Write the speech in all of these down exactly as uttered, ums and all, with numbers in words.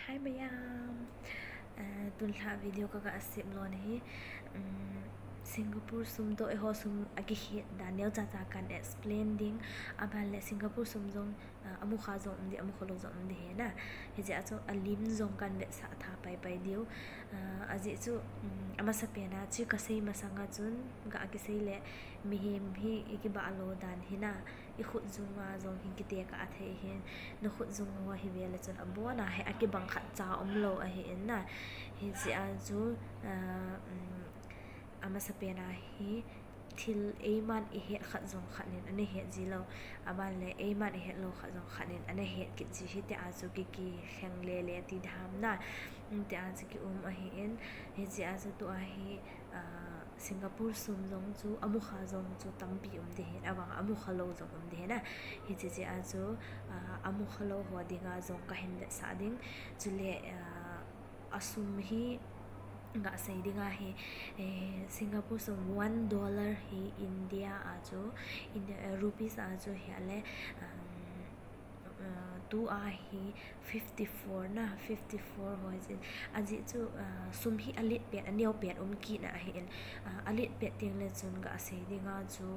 Hi mayam. Uh, tunlha video ka ka asip lo na hi. Um, Singapore sum to eiho sum akihet dan neocha cha kan explain ding. Aban le Singapore sum jong, uh, amukha jong um ding, amukha lou jong um ding ahi na. Hijeh a chu alim jong kan vetsah tha pai pai diu. Uh, ajeh chu, um, amasapen a chu kasei masang a chun, ga kisei le mihem hi ikibah lou dan hi na. Ikhut jung a jong hi kite ka athei hin, nakhut jung ho hi ve le chun abon a hi akibang khat cha um lou ahi in na. Hijeh a chu, ah, um, amasapen a hi thil eiman ihet khat jong khat in ana het ji lou. Aban le eiman ihet lou khat jong khat in ana het kit ji hi tia chu ki, kilheng le le ti dam na. Um, tia chu ki um ahi in. Hijeh a chu tua hi, ah, Singapore sum jong chu, amukha jong chu tampi um ding ahi, avang amukha lou jong um ding ahi na. Hiche jeh a chu, ah, amukha lou ho dinga jong kahin vetsah ding. Chule, ah, asum hi gasei ding ahi, eh, Singapore sum one dollar hi India a chu, India, eh, rupees a chu hi ale, um, uh, tua hi fifty four na, fifty four ho jin. Ajeh chu, uh, sum hi alet pet, aneo pet um kit na ahi in. Uh, alet pet teng le chun gasei dinga chu,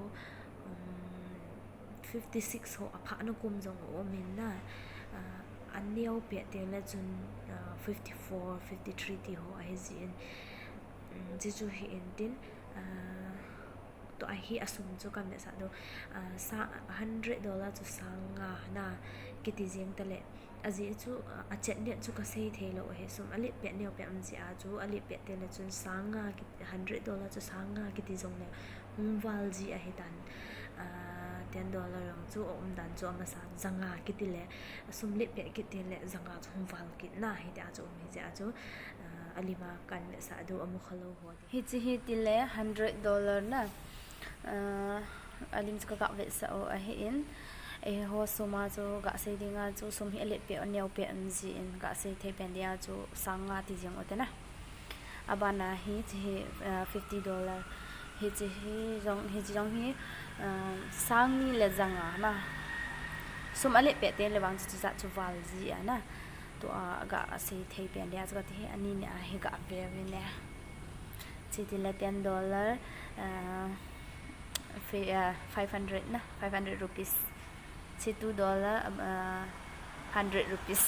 um, fifty six ho aphah na kum jong um in na. Uh, aneo pet teng le chun, uh, fifty four, fifty three ti ho ahi jin. Um, chuche chu hi in tin, uh, Tua hi asum chu kan vetsah diu, ah, sa-, hundred dollar chu sang nga na kiti jeng tale. Ajeh chu, ah, achet neh chu kasei thei lou ahi, sum alet pet neo pet um jeh a chu, alet pet teng le chun sang nga kiti, hundred dollar chu sang nga kiti jong le hung val ji ahi tan. Ah, ten dollar jong chu aum dan chu amasa ja nga kiti le, sum let pet kiti le ja nga chu hung val kit na hi tia chu um hi jeh a chu, ah, alim a kan vetsah diu amukha lou ho. Hiche hi tile hundred dollar na, ah, alim chu ka, ka vetsah u ahi in. Eiho sum a chu gasei dinga chu sum hi alet pet aneo pet um jin gasei thei pen dia chu sang nga ti jeng u te na. Abana hiche hi, ah, fifty dollar. Hiche hi jong, hiche jong hi, ah, sang ni le ja nga na. Sum alet pet teng le vang chu chuche jat chu val ji a na. Tua gasei thei pen dia chu kati hi ani ni a hi ga ve ve ne. Hiche tile ten dollar, ah, fi-, ah, five hundred na, five hundred rupees. Hiche two dollar, ah, hundred rupees.